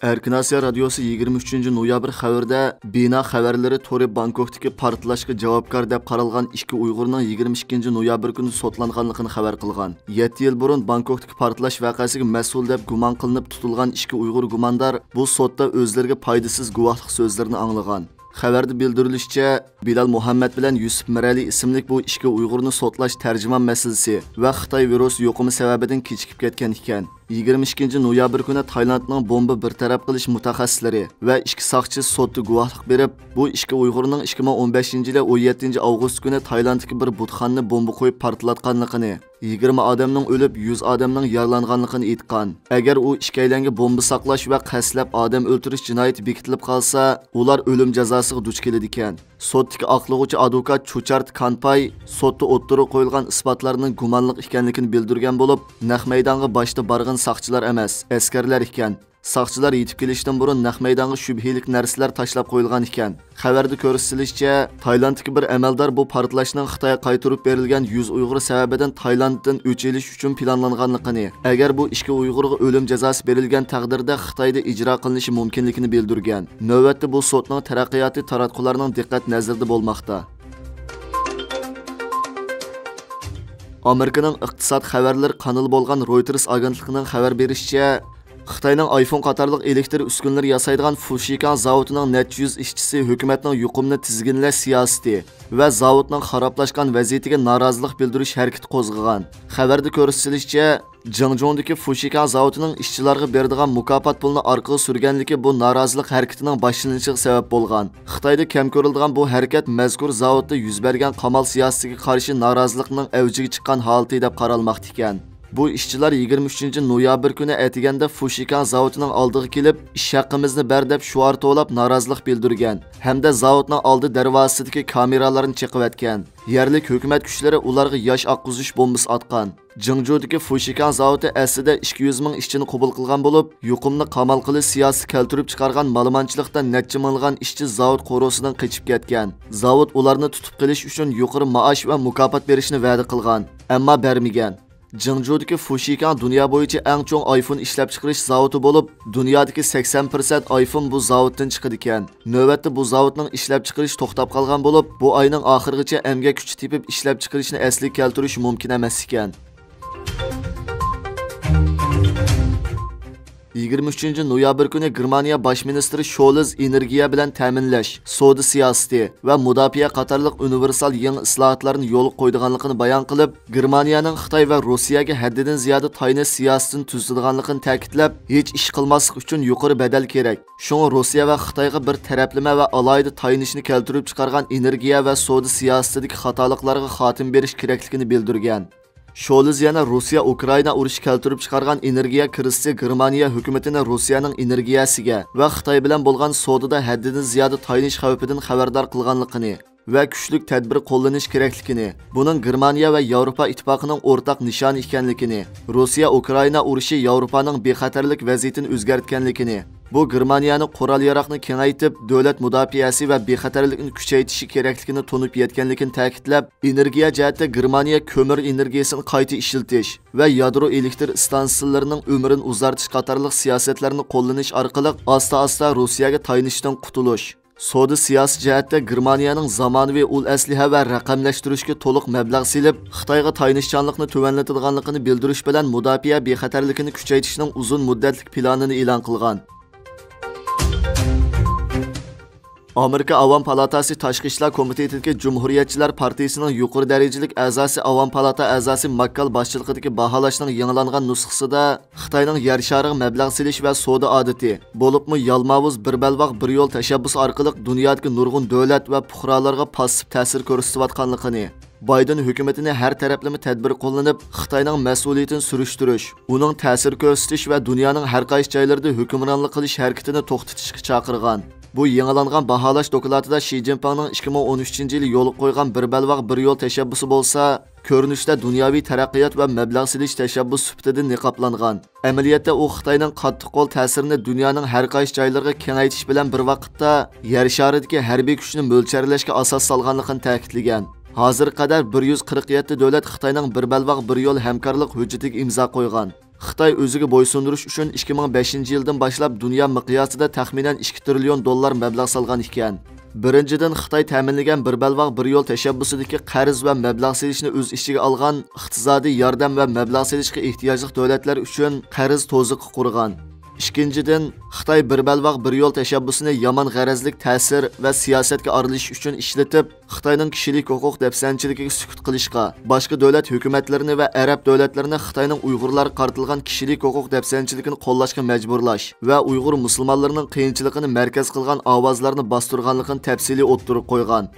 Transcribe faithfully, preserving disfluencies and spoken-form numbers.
ئەركىن ئاسىيا رادىيوسى يىگىرمە ئۈچىنچى نويابىر خەۋىرىدە بىنا خەۋەرلىرى تورى بانكوكتىكى پارتلاشقا جاۋابكار دەپ قارالغان ئىككى ئۇيغۇرنىڭ يىگىرمە ئىككىنچى نويابىر كۈنى سوتلانغانلىقىنى خەۋەر قىلغان. يەتتە يىل بۇرۇن بانكوكتىكى پارتلاش ۋەقەسىگە مەسئۇل دەپ گۇمان قىلىنىپ تۇتۇلغان ئىككى ئۇيغۇر گۇماندار بۇ سوتتا ئۆزلىرىگە پايدىسىز گۇۋاھلىق سۆزلىرىنى ئاڭلىغان. خەۋەردە بىلدۈرۈلۈشىچە، بىلال مۇھەممەد بىلەن يۈسۈپ مىرەلى ئىسىملىك بۇ ئىككى ئۇيغۇرنى سوتلاش تەرجىمان مەسىلىسى ۋە خىتاي ۋىرۇس يۇقۇمى سەۋەبىدىن كېچىكىپ كەتكەن ئىكەن. يىگىرمە ئىككىنچى نويابىر كۈنى تايلاندنىڭ بومبا بىر تەرەپ قىلىش مۇتەخەسسىسلىرى ۋە ئىككى ساقچى سوتتا گۇۋاھلىق بېرىپ، بۇ ئىككى ئۇيغۇرنىڭ ئىككى مىڭ ئون بەشىنچى يىلى ئون يەتتىنچى ئاۋغۇست كۈنى تايلاندتىكى بىر بۇتخانىنى بومبا قويۇپ پارتلاتقانلىقىنى، يىگىرمە ئادەمنىڭ ئۆلۈپ، يۈز ئادەمنىڭ يارىلانغانلىقىنى ئېيتقان. ئەگەر ئۇ ئىككىيلەنگە بومبا ساقلاش ۋە قەستلەپ ئادەم ئۆلتۈرۈش جىنايىتى بېكىتىلىپ قالسا، ئۇلار ئۆلۈم جازاسىغا دۇچ كېلىدىكەن. سوتتىكى ئاقلىغۇچى ئادۋوكات چۇچارت كانپاي سوتتا ئوتتۇرىغا قويۇلغان ئىسپاتلارنىڭ گۇمانلىق ئىكەنلىكىنى بىلدۈرگەن بولۇپ، نەق مەيدانغا باشتا بارغىنى ساقچىلار ئەمەس، ئەسكەرلەر ئىكەن. ساقچىلار يېتىپ كېلىشتىن بۇرۇن نەق مەيدانغا شۈبھىلىك نەرسىلەر تاشلاپ قويۇلغان ئىكەن. خەۋەردە كۆرسىتىلىشىچە، تايلاندتىكى بىر ئەمەلدار بۇ پارتلاشنىڭ خىتايغا قايتۇرۇپ بېرىلگەن يۈز ئۇيغۇر سەۋەبىدىن تايلاندتىن ئۆچ ئېلىش ئۈچۈن پىلانلانغانلىقىنى، ئەگەر بۇ ئىككى ئۇيغۇرغا ئۆلۈم جازاسى بېرىلگەن تەقدىردە خىتايدا ئىجرا قىلىنىشى مۇمكىنلىكىنى بىلدۈرگەن. نۆۋەتتە بۇ سوتنىڭ تەرەققىياتى تاراتقۇلارنىڭ دىققەت نەزىرىدە بولماقتا. ئامېرىكىنىڭ ئىقتىساد خەۋەرلىرى قانىلى بولغان رويتېرس ئاگېنتلىقىنىڭ خەۋەر بېرىشىچە، خىتاينىڭ ئايفون قاتارلىق ئېلېكتر ئۈسكۈنىلىرى ياسايدىغان فۇشىكاڭ زاۋۇتىنىڭ نەچچە يۈز ئىشچىسى ھۆكۈمەتنىڭ يۇقۇمنى تىزگىنلەش سىياسىتى ۋە زاۋۇتنىڭ خارابلاشقان ۋەزىيىتىگە نارازىلىق بىلدۈرۈش ھەرىكىتى قوزغىغان. خەۋەردە كۆرسىتىلىشىچە، جېڭجۇڭدىكى فۇشىكاڭ زاۋۇتىنىڭ ئىشچىلارغا بېرىدىغان مۇكاپات پۇلىنى ئارقىغا سۈرگەنلىكى بۇ نارازىلىق ھەرىكىتىنىڭ باشلىنىشىغا سەۋەب بولغان. خىتايدا كەم كۆرۈلىدىغان بۇ ھەرىكەت مەزكۇر زاۋۇتتا يۈز بەرگەن قامال سىياسىتىگە قارشى نارازىلىقنىڭ ئەۋجىگە چىققان ھالىتى دەپ قارالماقتا ئىكەن. بۇ ئىشچىلار يىگىرمە ئۈچىنچى نويابىر كۈنى ئەتىگەندە فۇشىكاڭ زاۋۇتىنىڭ ئالدىغا كېلىپ، «ئىش ھەققىمىزنى بەر» دەپ شوئار توۋلاپ نارازىلىق بىلدۈرگەن ھەمدە زاۋۇتنىڭ ئالدى دەرۋازىسىدىكى كامېرالارنى چېقىۋەتكەن. يەرلىك ھۆكۈمەت كۈچلىرى ئۇلارغا ياش ئاققۇزۇش بومبىسى ئاتقان. جېڭجۇدىكى فۇشىكاڭ زاۋۇتى ئەسلىدە ئىككى يۈز مىڭ ئىشچىنى قوبۇل قىلغان بولۇپ، يۇقۇمنى قامال قىلىش سىياسىتى كەلتۈرۈپ چىقارغان مالىمانچىلىقتا نەچچە مىڭلىغان ئىشچى زاۋۇت قورۇسىدىن قېچىپ كەتكەن. زاۋۇت ئۇلارنى تۇتۇپ قېلىش ئۈچۈن يۇقىرى مائاش ۋە مۇكاپات بېرىشنى ۋەدە قىلغان، ئەمما بەرمىگەن. جېڭجۇدىكى فۇشىكاڭ دۇنيا بويىچە ئەڭ چوڭ ئايفون ئىشلەپچىقىرىش زاۋۇتى بولۇپ، دۇنيادىكى سەكسەن پىرسەنت ئايفون بۇ زاۋۇتتىن چىقىدىكەن. نۆۋەتتە بۇ زاۋۇتنىڭ ئىشلەپچىقىرىشى توختاپ قالغان بولۇپ، بۇ ئاينىڭ ئاخىرىغىچە ئەمگەك كۈچى تېپىپ ئىشلەپچىقىرىشنى ئەسلىگە كەلتۈرۈش مۇمكىن ئەمەس ئىكەن. يىگىرمە ئۈچىنچى نويابىر كۈنى گېرمانىيە باش مىنىستىرى شولز ئېنېرگىيە بىلەن تەمىنلەش، سودا سىياسىتى ۋە مۇداپىئە قاتارلىق ئۇنىۋېرسال يېڭى ئىسلاھاتلارنى يولغا قويىدىغانلىقىنى بايان قىلىپ، گېرمانىيەنىڭ خىتاي ۋە روسىيەگە ھەددىدىن زىيادە تايىنىش سىياسىتىنى تۈزىتىدىغانلىقىنى تەكىتلەپ، ھېچ ئىش قىلماسلىق ئۈچۈن يۇقىرى بەدەل كېرەك. شۇڭا روسىيە ۋە خىتايغا بىر تەرەپلىمە ۋە ئالاھىدە تايىنىشنى كەلتۈرۈپ چىقارغان ئېنېرگىيە ۋە سودا سىياسىتىدىكى خاتالىقلارغا خاتىمە بېرىش كېرەكلىكىنى بىلدۈرگەن. شولز يەنە روسىيە ئۇكرائىنا ئۇرۇشى كەلتۈرۈپ چىقارغان ئېنېرگىيە كىرىزىسى گېرمانىيە ھۆكۈمىتىنى روسىيەنىڭ ئېنېرگىيەسىگە ۋە خىتاي بىلەن بولغان سودىدا ھەددىدىن زىيادە تايىنىش خەۋپىدىن خەۋەردار قىلغانلىقىنى ۋە كۈچلۈك تەدبىر قوللىنىش كېرەكلىكىنى، بۇنىڭ گېرمانىيە ۋە ياۋروپا ئىتتىپاقىنىڭ ئورتاق نىشانى ئىكەنلىكىنى، روسىيە ئۇكرائىنا ئۇرۇشى ياۋروپانىڭ بىخەتەرلىك ۋەزىيىتىنى ئۆزگەرتكەنلىكىنى، بۇ گېرمانىيەنى قورال-ياراغنى كېڭەيتىپ، دۆلەت مۇداپىئەسى ۋە بىخەتەرلىكنى كۈچەيتىشى كېرەكلىكىنى تونۇپ يەتكەنلىكىنى تەكىتلەپ، ئېنېرگىيە جەھەتتە گېرمانىيە كۆمۈر ئېنېرگىيىسىنى قايتا ئىشلىتىش ۋە يادرو ئېلېكتر ئىستانسىلىرىنىڭ ئۆمرىنى ئۇزارتىش قاتارلىق سىياسەتلەرنى قوللىنىش ئارقىلىق ئاستا-ئاستا روسىيەگە تايىنىشتىن قۇتۇلۇش، سودا سىياسىي جەھەتتە گېرمانىيەنىڭ زامانىۋى ئۇل ئەسلىھە ۋە رەقەملەشتۈرۈشكە تولۇق مەبلەغ سېلىپ، خىتايغا تايىنىشچانلىقنى تۆۋەنلىتىدىغانلىقىنى بىلدۈرۈش بىلەن مۇداپىئە بىخەتەرلىكىنى كۈچەيتىشنىڭ ئۇزۇن مۇددەتلىك پىلانىنى ئېلان قىلغان. ئامېرىكا ئاۋام پالاتاسى تاشقى ئىشلار كومىتېتىدىكى جۇمھۇرىيەتچىلەر پارتىيىسىنىڭ يۇقىرى دەرىجىلىك ئەزاسى، ئاۋام پالاتا ئەزاسى ماككال باشچىلىقىدىكى باھالاشنىڭ يېڭىلانغان نۇسخىسىدا خىتاينىڭ يەر شارىغا مەبلەغ سېلىش ۋە سودا ئادىتى، بولۇپمۇ يالماۋۇز بىر بەلباغ بىر يول تەشەببۇسى ئارقىلىق دۇنيادىكى نۇرغۇن دۆلەت ۋە پۇقرالارغا پاسسىپ تەسىر كۆرسىتىۋاتقانلىقىنى، بايدېن ھۆكۈمىتىنى ھەر تەرەپلىمە تەدبىر قوللىنىپ، خىتاينىڭ مەسئۇلىيىتىنى سۈرۈشتۈرۈش، ئۇنىڭ تەسىر كۆرسىتىش ۋە دۇنيانىڭ ھەر قايسى جايلىرىدا ھۆكۈمرانلىق قىلىش ھەرىكىتىنى توختىتىشقا چاقىرغان. بۇ يېڭىلانغان باھالاش دوكلاتىدا شى جىنپىڭنىڭ ئىككى مىڭ ئون ئۈچىنچى يىلى يولغا قويغان بىر بەلباغ بىر يول تەشەببۇسى بولسا، كۆرۈنۈشتە دۇنياۋى تەرەققىيات ۋە مەبلەغ سېلىش تەشەببۇسى سۈپىتىدە نىقابلانغان. ئەمەلىيەتتە ئۇ خىتاينىڭ قاتتىق قول تەسىرىنى دۇنيانىڭ ھەر قايسى جايلىرىغا كېڭەيتىش بىلەن بىر ۋاقىتتا، يەر شارىدىكى ھەربىي كۈچنى مۆلچەرلەشكە ئاساس سالغانلىقىنى تەكىتلىگەن. ھازىرغا قەدەر بىر يۈز قىرىق يەتتە دۆلەت خىتاينىڭ بىر بەلباغ بىر يول ھەمكارلىق ھۆججىتىگە ئىمزا قويغان. خىتاي ئۆزىگە بويسۇندۇرۇش ئۈچۈن ئىككى مىڭ بەشىنچى يىلدىن باشلاپ دۇنيا مىقياسىدا تەخمىنەن ئىككى تىرىليون دوللار مەبلەغ سالغان ئىكەن. بىرىنچىدىن، خىتاي تەمىنلىگەن بىر بەلباغ بىر يول تەشەببۇسىدىكى قەرز ۋە مەبلەغ سېلىشنى ئۆز ئىچىگە ئالغان ئىقتىسادىي ياردەم ۋە مەبلەغ سېلىشقا ئېھتىياجلىق دۆلەتلەر ئۈچۈن قەرز توزىقى قۇرغان. ئىككىنچىدىن، خىتاي بىر بەلباغ بىر يول تەشەببۇسىنى يامان غەرەزلىك تەسىر ۋە سىياسەتكە ئارىلىشىش ئۈچۈن ئىشلىتىپ، خىتاينىڭ كىشىلىك ھوقۇق دەپسەندىچىلىكىگە سۈكۈت قىلىشقا، باشقا دۆلەت ھۆكۈمەتلىرىنى ۋە ئەرەب دۆلەتلىرىنى خىتاينىڭ ئۇيغۇرلارغا قارىتىلغان كىشىلىك ھوقۇق دەپسەندىچىلىكىنى قوللاشقا مەجبۇرلاش ۋە ئۇيغۇر مۇسۇلمانلىرىنىڭ قىيىنچىلىقىنى مەركەز قىلغان ئاۋازلارنى باستۇرغانلىقىنى تەپسىلىي ئوتتۇرىغا قويغان.